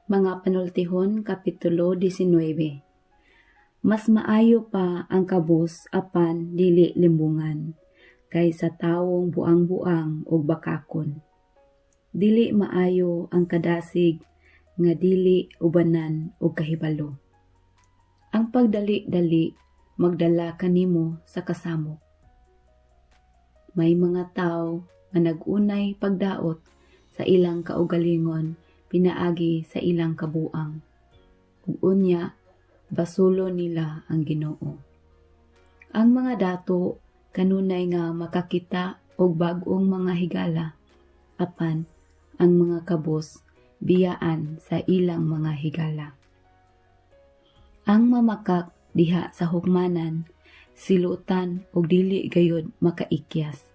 Mga Panultihon Kapitulo 19. Mas maayo pa ang kabus apan dili limbungan kaysa tawong buang-buang ug bakakon. Dili maayo ang kadasig nga dili ubanan og kahibalo. Ang pagdali-dali magdala kanimo sa kasamok. May mga tawo nga nag-unay pagdaot sa ilang kaugalingon pinaagi sa ilang kabuang. Ug unya basulon nila ang Ginoo. Ang mga dato kanunay nga makakita og bag-ong mga higala, apan ang mga kabos biyaan sa ilang mga higala. Ang mamakak diha sa hukmanan silutan og dili gayud makaikyas.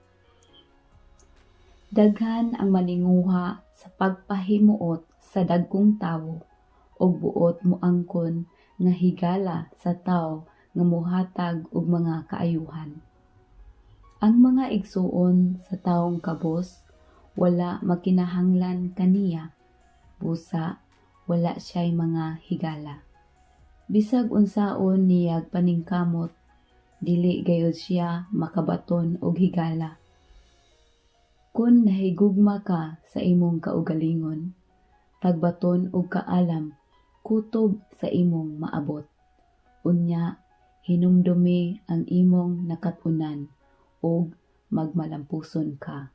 Daghan ang maninguha sa pagpahimuot sa dagkong tawo ug buot moangkon nga higala sa tawo nga mohatag og mga kaayuhan. Ang mga igsuon sa tawong kabos wala magkinahanglan kaniya, busa wala siya'y mga higala. Bisag unsaon niyag paningkamot, dili gayud siya makabaton og higala. Kun nahigugma ka sa imong kaugalingon, pagbaton og kaalam kutob sa imong maabot. Unya hinumdumi ang imong nakat-unan ug magmalampuson ka.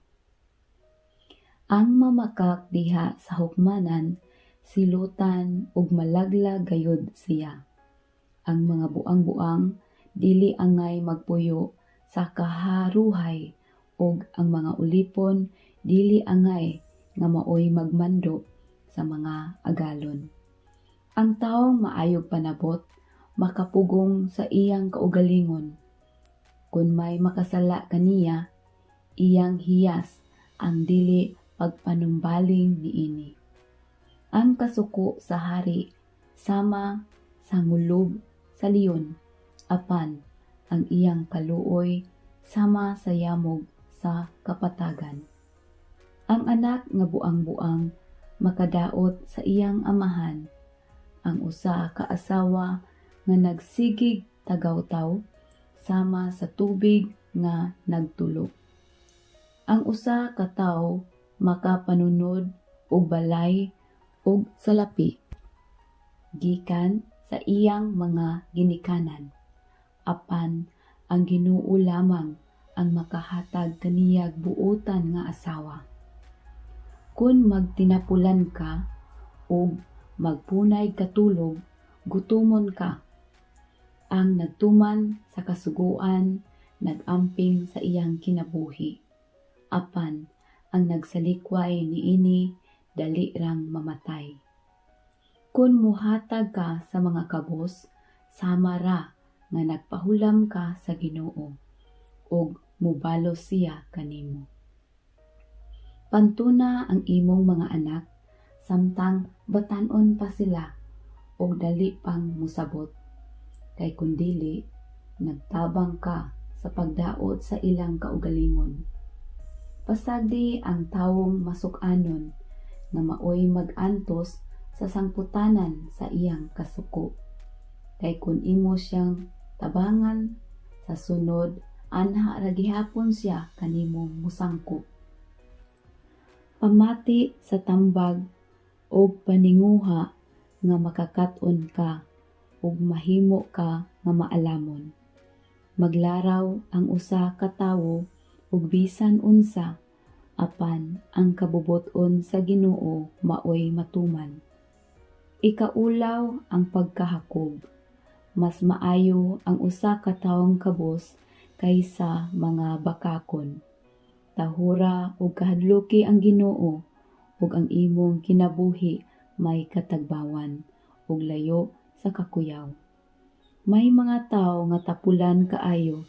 Ang mamakak diha sa hukmanan silutan ug malaglag gayud siya. Ang mga buang-buang dili angay magpuyo sa kaharuhay ug ang mga ulipon dili angay nga maoy magmando sa mga agalon. Ang tawong maayog panabot makapugong sa iyang kaugalingon. Kun may makasala kaniya, iyang hiyas ang dili pagpanumbaling niini. Ang kasuko sa hari sama sa ngulob sa leon, apan ang iyang kaluoy sama sa yamog sa kapatagan. Ang anak nga buang-buang makadaot sa iyang amahan. Ang usa ka asawa nga nagsigig tagawtaw sama sa tubig nga nagtulo. Ang usa ka tawo makapanunod og balay ug salapi gikan sa iyang mga ginikanan, apan ang Ginoo lamang ang makahatag kaniyag buotan nga asawa. Kun magtinapulan ka ug magpunay katulog, gutumon ka. Ang nagtuman sa kasuguan nag-amping sa iyang kinabuhi, apan ang nagsalikway niini dali rang mamatay. Kun muhatag ka sa mga kabos, sama ra nga nagpahulam ka sa Ginoo, ug mubalos siya kanimo. Pantuna ang imong mga anak samtang batan-on pa sila ug dali pang mosabot. Kay kun dili, nagtabang ka sa pagdaot sa ilang kaugalingon. Pasagdi ang tawong masuk-anon nga maoy mag-antos sa sangputanan sa iyang kasuko. Kay kun imo siyang tabangan sa sunod, anha ra gihapon siya kanimo mosangko. Pamati sa tambag og paninguha nga makakat-on ka ug mahimo ka nga maalamon. Maglaraw ang usa ka tawo og bisan unsa, apan ang kabubut-on sa Ginoo maoy matuman. Ikaulaw ang pagkahakog. Mas maayo ang usa ka tawong kabos kaysa mga bakakon. Tahura ug kahadluki ang Ginoo ug ang imong kinabuhi may katagbawan ug layo sa kakuyaw. May mga tawo nga tapulan kaayo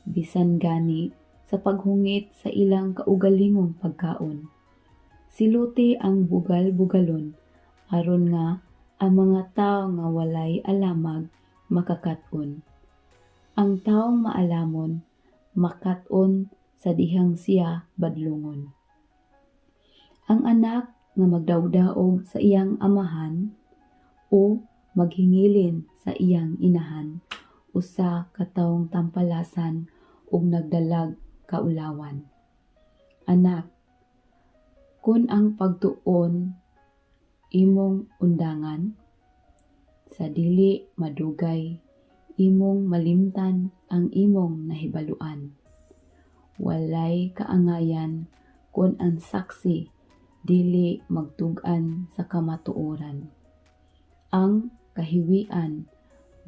bisan gani sa paghungit sa ilang kaugalingong pagkaon. Siluti ang bugal-bugalon aron nga ang mga tawo nga walay alamag makakat-on. Ang tawong maalamon makat-on sa dihang siya badlungon. Ang anak nga magdaogdaog sa iyang amahan o maghingilin sa iyang inahan, usa ka tawong tampalasan ug nagdalag kaulawan. Anak, kun ang pagtuon imong undangan, sa dili madugay imong malimtan ang imong nahibaluan. Walay kaangayan kon ang saksi dili magtug-an sa kamatuoran. Ang kahiwian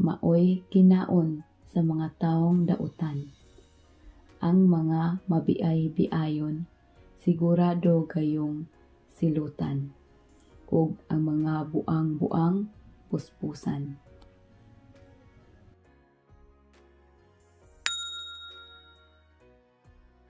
maoy kinaon sa mga tawong dautan. Ang mga mabiay-biayon sigurado gayong silutan, ug ang mga buang-buang puspusan.